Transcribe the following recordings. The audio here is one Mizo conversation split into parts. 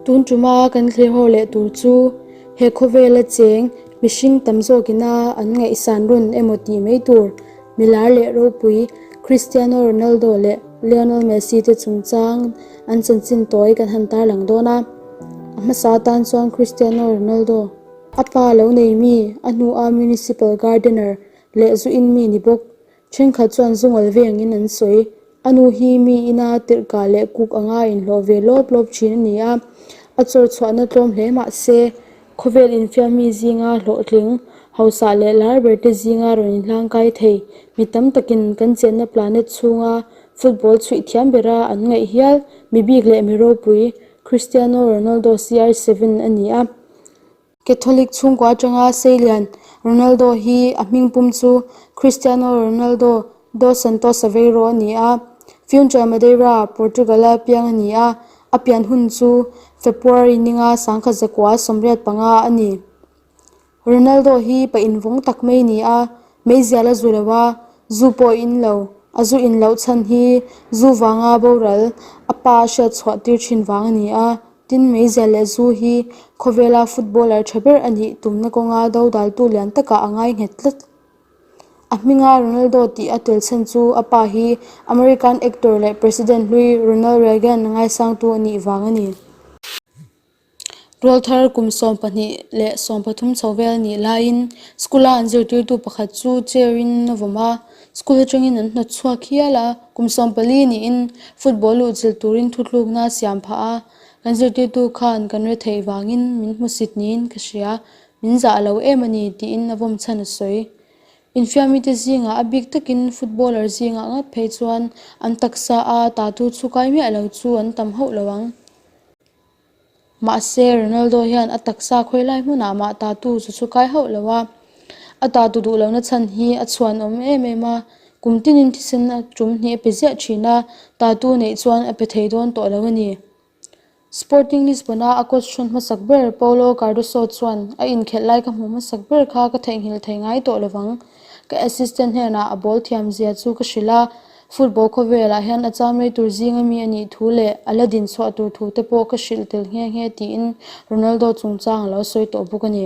Tun tuma kan thlir ho leh tur chu he khawvela cheng mihring tam zawkina an ngaihsan rawn emaw tih mai tur milar leh ropui Cristiano Ronaldo leh Lionel Messi te chungchang an chanchin tawi kan han tarlang dawn a. A hmasa atan chuan Cristiano Ronaldo a pa lo nei mi a hnua Municipal Gardener leh zu in mi ni bawk Thenkhat chuan zungal ve angin an sawi. A nu hi mi ina tirhkah leh kuk anga inhlawh ve lawp lawp thin a ni a, a chawr chhuahna tlawm hle mah se, khawvel infiam mi zinga hlawhtling, hausa leh lar ber te zinga rawn inhlangkai thei mi tam takin kan chenna planet chhunga football chhuih thiam bera an ngaih hial mi bik leh mi ropui Cristiano Ronaldo CR7 a ni a. Catholic chhungkua atanga seilian Ronaldo hi a hming pum chu Cristiano Ronaldo dos Santos Aveiro a ni a, Funchal Madeira, Portugal-a piang a ni a, a pian hun chu February ninga sangkhat zakua 85 a ni. Ronaldo hi pa invawng tak mai a ni a, meizial a zu lo a, zu pawh a in lo. A zu in loh chhan hi zu vanga boral a pa a hriat chhuah tir thin vang a ni a, Tin, meizial leh zu hi khawvela footballer tha ber a nih tumna kawnga dodaltu lian takah a ngai nghet tlat. A hminga Ronaldo tih a tel chhan chu a pa hi American actor leh President hlui Ronald Reagan ngaisangtu a nih vang a ni. Rawlthar kum 12 leh 13 chho vel a nih laiin school-a an zirtirtu pakhat chu chair-in a vawm a, school atangin an hnawt chhuak hial a, kum 14 niin football luhchilh turin thuthlukna a siam phah a, kan zirtirtu khan kan re theih vangin min hmusit niin ka hria, min zah lo em a ni tiin a vawm chhan a sawi. Infiamite zingah a bik takin footballer zingah ngat phei chuan an taksa a tatu chu kai miah lo chu an tam hauh lo ang. Mahse, Ronaldo hian a taksa khawi lai hmunah mah tatu chu chu kai hauh lo a, a tatu duh lohna chhan hi a chhuan awm em em a, kum tinin thisen a tum hnih a pe ziah thin a, tatu neih chuan a pe thei dawn tawh lo a ni. Sporting Lisbon-a a coach thawn hmasak ber Paulo Cardoso chuan a inkhelh lai ka hmuh hmasak ber kha ka theihnghilh thei ngai tawh lovang. Ka assistant hnenah a ball thiam zia chu ka hrilh a, Football khawvelah hian a cham rei tur zinga mi a nih thu leh a la din chhuah tur thu te pawh ka hrilh tel nghe nghe tiin Ronaldo chungchang a lo sawi tawh bawk a ni.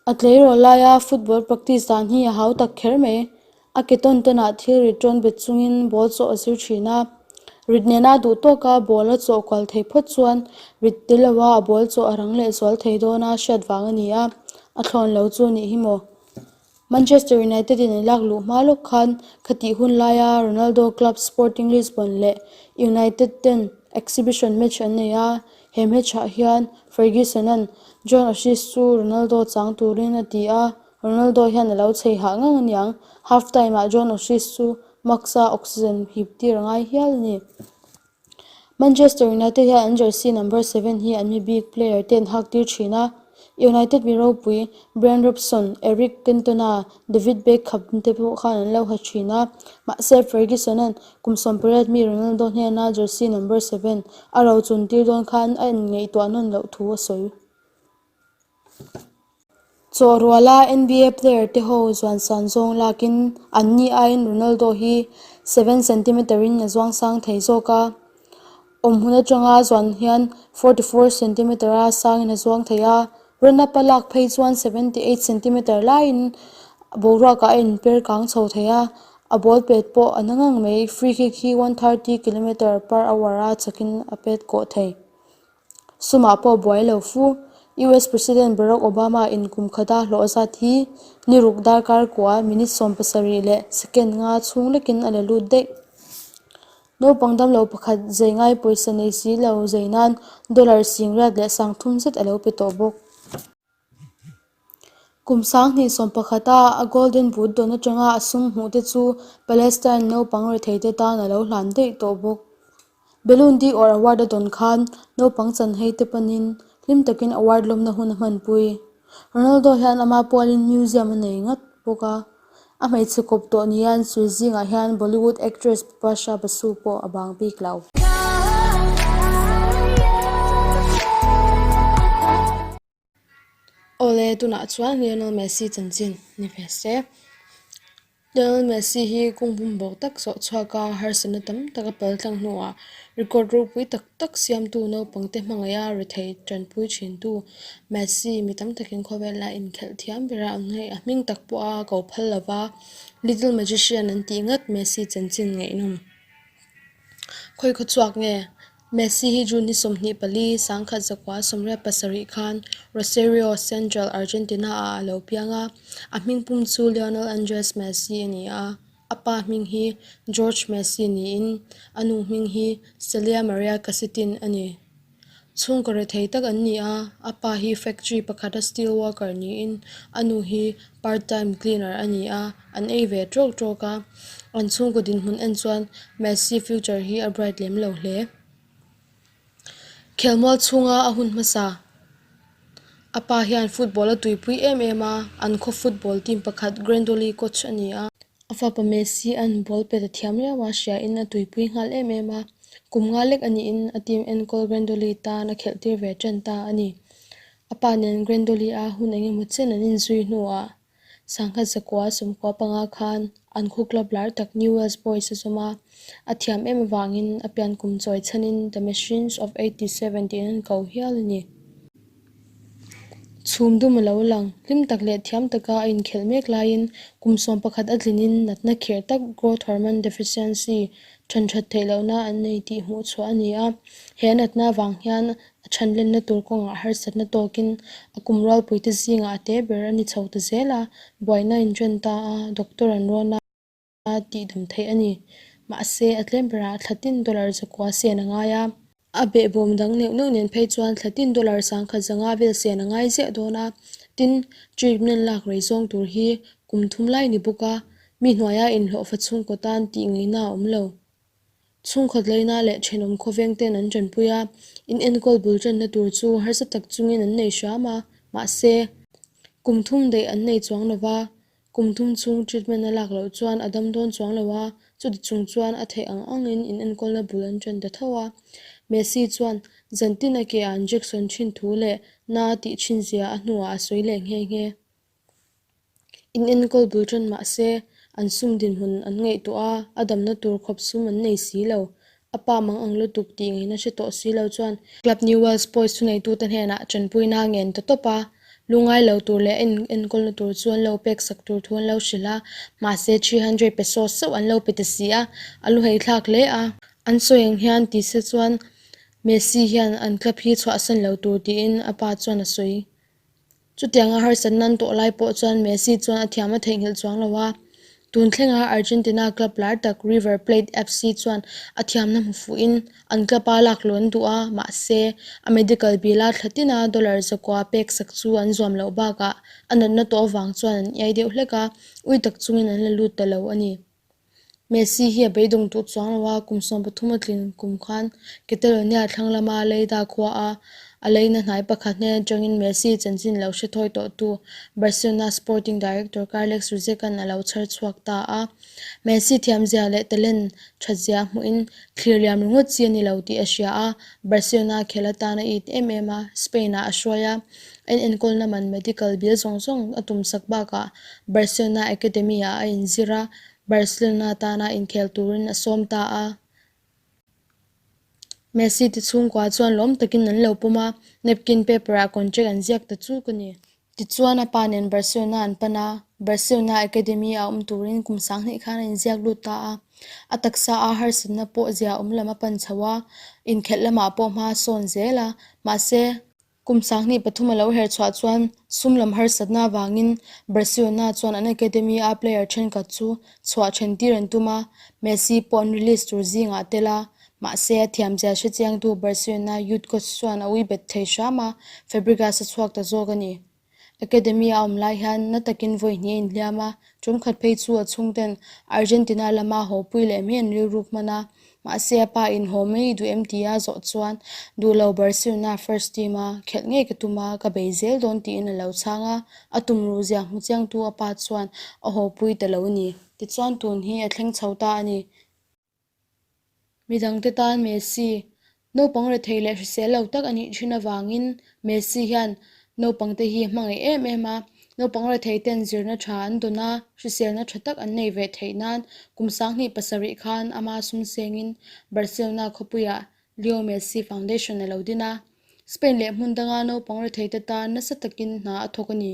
A tleirawl laia football practice dan hi a hau tak kher mai. A ke tawn tawnah thil rit tawn bet chungin ball chawh a zir thin a. Rit nena duh tawka ball a chawh kual thei phawt chuan rit tel loa a ball chawh a rang leh zual thei dawn a hriat vang a ni a, a thlawn lo chu nih hi maw. Manchester United in an lak luh hma lawk khan khatih hun laia Ronaldo club Sporting Lisbon leh United ten exhibition match an nei a, he match ah hian Ferguson-a'n John O'Shea chu Ronaldo chang turin a ti a, Ronaldo hian a lo chei hah ngang aniang, half time ah John O'Shea chu mask-a oxygen hip tir a ngai hial a ni. Manchester United hian an jersey number seven hi an mi bik player te an hak tir thin a, United mi ropui Bryan Robson, Eric Cantona, David Beckham te pawh khan an lo ha thin a, mahse Ferguson-a'n kum 18 mi Ronaldo hnena jersey number seven a rochun tir dawn khan a inngaihtuah nawn loh thu a sawi. Chawhruala NBA player te ho zuan san zawng lakin an ni aiin Ronaldo hi seven centimeter in a zuang sang thei zawk a, awmhmun atanga zuan hian 44 centimeter a sangin a zuang thei a, run up a lak phei chuan 78 centimeter laiin boruakah a inper kang chho thei a, a ball pet pawh a na ngang mai, free kick hi 130 kilometer per hour a chakin a pet kawh thei. Sumah pawh buai lo fu. US President Barack Obama in kum khata hlawh zat hi ni ruk darkar kua minute 70 leh second nga chhung lekin a la lut daih. Naupang damlo pakhat zei ngai pawisa nei si lo zei nan dollar singriat leh sangthum zet a lo pe tawh bawk. Kum 2011 a a Golden Boot dawn atanga a sum hmuh te chu Palestine naupang retheite tan a lo hlan daih tawh bawk. Ballon d'Or award a dawn khan naupang chanhei te panin hlim takin award lawmna hun a hmanpui. Ronaldo hian ama pualin museum a nei ngat bawk a, a hmeichhe kawp tawh nia an sawi zingah hian Bollywood actress Bipasha Basu pawh a bang bik lo. Awle tunah chuan Lionel Messi chanchin ni ve se. Lionel Messi hi kung bum bawk tak zawh chhuak a, harsatna tam tak a pal tlang hnuah record ropui tak tak siamtu naupangte hmangaih a rethei tanpui thintu Messi mi tam takin khawvela inkhelh thiam bera an ngaih a hming tak pawh a ko phal lova Little Magician an tih ngat Messi chanchin ngaihnawm. Khawi khaw chhuak nge? Messi hi June ni 24, 1987 khan Rosario Central, Argentina ah a lo piang a. A hming pum chu Lionel Andres Messi a ni a. A pa hming hi Jorge Messi niin a nu hming hi Celia Maria Cassitin a ni. Chhungkaw rethei tak an ni a, a pa hi factory pakhata steel worker niin a nu hi part time cleaner a ni a, an ei ve tawk tawk a, an chhungkaw dinhmun en chuan Messi future hi a bright lem lo hle. Khelmual chhunga a hun hmasa, a pa hian football a tuipui em em a, an khaw football team pakhat Grandoli coach a ni a. A fapa Messi an ball pet a thiam riau a, hriain a tuipui nghal em em a. Kum nga lek a niin a team enkawl Grandoli tan a khelh tir ve tan ta a ni. A pa nen Grandoli a hun eng emaw chen an inzui hnuah Sangha zakua 15 khan an khu club lar tak Newell's Boys a zawm a, a thiam em avangin a pian kum chawi chhanin The Machines of 87 tiin an ko hial a ni. Chhum dum a lo lang, hlim tak leh thiam taka a inkhelh mek laiin kum 11 a tlinin natna khirh tak growth hormone deficiency than that theih lohna an nei tih hmuh chhuah a ni a. He natna avang hian a than lenna tur kawngah harsatna tawkin a kum rualpuite zingah a te ber a ni chho ta zel a, buaina a inṭan ta a, doctor an rawn a. a tihdam theih a ni. Mahse, a tlem berah thla tin dollar 9 sen a ngai a. A behbawm dang neuh neuh nen phei chuan thla tin dollar 1100 vel sen a ngai ziah dawn a. Tin, treatment lak rei zawng tur hi kum thum lai ni bawk a, mi hnuaia inhlawhfa chhungkaw tan tih ngaihna a awm lo. Chhungkhat leina leh thenawm khawveng ten an tanpui a, in enkawl bul tanna tur chu harsa tak chungin an nei hram a, mahse, kum thum daih an nei chuang lo va, Kum thum chhung treatment a lak loh chuan a dam dawn chuang lo a, chuti chung chuan a theih ang angin in enkawlna bul an ṭan ta tho a. Messi chuan zantin a ke ah injection ṭhin thu leh na a tih ṭhin zia a hnuah a sawi leh nghe nghe. In enkawl bul ṭan mah se an sum dinhmun an ngaihtuah a, a damna tur khawp sum an nei si lo. A pa mang ang lutuk tih ngaihna hre tawh si lo chuan Club Newell's Boys thuneitute hnenah tanpuina a ngen ta tawp a, lungai lo tur leh en enkawlna tur chu an lo pek sak tur thu an lo hrilh a, mahse 300 pesos chauh an lo pe ta si a, a lu hei thlak hle a. An sawi ang hian ti se chuan Messi hian an club hi chhuahsan lo tur tiin a pa chuan a sawi. Chutianga harsatna an tawh lai pawh chuan Messi chuan a thiam a theihnghilh chuang lo a. Tun thlenga Argentina club lar tak River Plate FC chuan a thiamna hmu fuhin an club-a lakluh an duh a, mahse, a medical bill-a thla tina dollar 9 pek sak chu an zuam loh bakah a natna tawh avang chuan an iai deuh hlek a, ui tak chungin an la lut ta lo a ni. Messi hi a beidawng duh chuang lo a, kum 13 a tlin kum khan Catalonia thlang lama Lleida khua a a leina hnai pakhat hnen atangin Messi chanchin lo hre thawi tawhtu Barcelona sporting director Carles Rexach-a'n a lo chhar chhuak ta a. Messi thiamzia leh talent thatzia a hmuhin thlir liam ringawt chi a ni lo tih a hria a, Barcelona khel atan a it em em a, Spain-ah a hruai a, a inenkawlna man medical bill zawng zawng a tumsak bakah Barcelona Academy-ah a inzir a, Barcelona tana inkhel turin a sawm ta a. Messi te chhungkua chuan lawm takin an lo pawm a, napkin paper-ah contract an ziak ta chuk a ni. Tichuan a pa nen Barcelona an pan a, Barcelona Academy-ah awm turin kum 2000 khan a inziak lut ta a. A taksa a harsatna pawh zia awm lam a pan chho a, inkhelh lamah pawh hma a sawn zel a, mahse, Kum 23 a lo her chhuah chuan sum lam harsatna avangin Barcelona chuan an academy-a player thenkhat chu chhuah then tir an tum a, Messi pawh an release tur zingah a tel a, mahse a thiamzia hre chiangtu Barcelona youth coach chuan a ui bet thei hram a, Fabregas a chhuak ta zawk a ni. Academy-a awm lai hian na takin vawi hnih a inhliam a, tumkhat phei chu a chhungten Argentina lama hawpui leh mai an rilruk hman a, mahse a pa in haw mai i duh em tia zawh chuan duh lo Barcelona first team a khelh ngei ka tum a, ka bei zel dawn tiin a lo chhang a, a tumruh zia hmu chiangtu a pa chuan a hawpui ta lo a ni. Tichuan tun hi a thleng chho ta a ni. Midangte tan Messi, naupang rethei leh hrisel lo tak a nih thin avangin Messi hian naupangte hi a hmangaih em em a. Naupang rethei ten zirna tha an dawn a, hriselna tha tak an nei ve theih nan kum 27 khan ama sum sengin Barcelona khawpuiah Leo Messi Foundation a lo din a. Spain leh hmun danga naupang rethei te tan nasa takin hna a thawk a ni.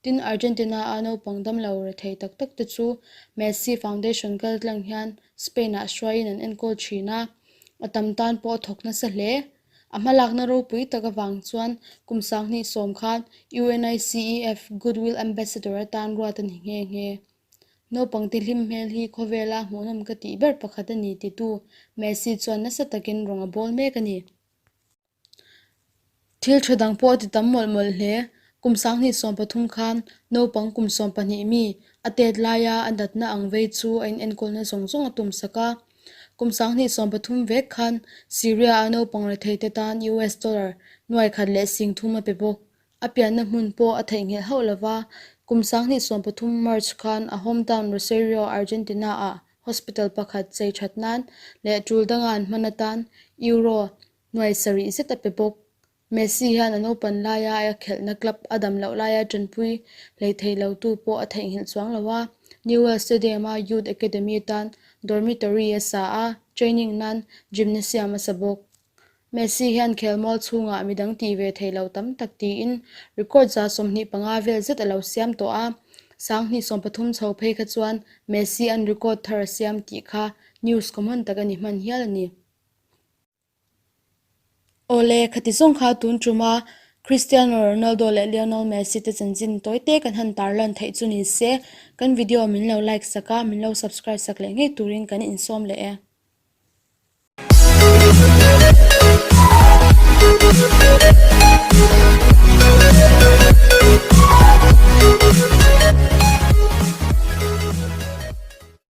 Tin, Argentina-a naupang damlo rethei tak tak te chu Messi Foundation kal tlang hian Spain-ah hruaiin an enkawl thin a, a tam tan pawh a thawk nasa hle. A hmalakna ropui tak avang chuan kum 2010 khan UNICEF Goodwill Ambassador atan ruat a ni nghe nghe. Naupang te hlim hmel hi khawvela hmuhnawm ka tih ber pakhat a ni titu Messi chuan nasa takin rawng a bawl mek a ni. Thil tha dang pawh a ti tam mawlh mawlh hle. Kum 2013 khan naupang kum 12 mi a tet laia a natna ang vei chu a inenkawlna zawng zawng a tum sak a. Kum 2013 vek khan Syria-a naupang rethei te tan US dollar nuai khat leh sing thum a pe bawk. A pianna hmun pawh a theihnghilh hauh lova, kum 2013 March khan a hometown Rosario, Argentina-ah hospital pakhat chei that nan leh tul danga an hman atan Euro nuai sarih zet a pe bawk. Messi hian a naupan laia a khelhna club a dam loh laia tanpui hlei thei lotu pawh a theihnghilh chuang lo a, Newell's Stadium-a Youth Academy tan dormitory a sa a, training nan gymnasium a sa bawk. Messi hian khelmual chhungah midang tih ve thei lo tam tak tiin record 25 vel zet a lo siam tawh a, 2013 chho phei kha chuan Messi an record thar a siam tih kha news common tak a ni hman hial a ni. Awle, khati zawng kha tun tuma Cristiano Ronaldo leh Lionel Messi te chanchin tawi te kan han tarlan theih chu ni se, kan video min lo like sak a, min lo subscribe sak leh ngei turin kan insawm leh e.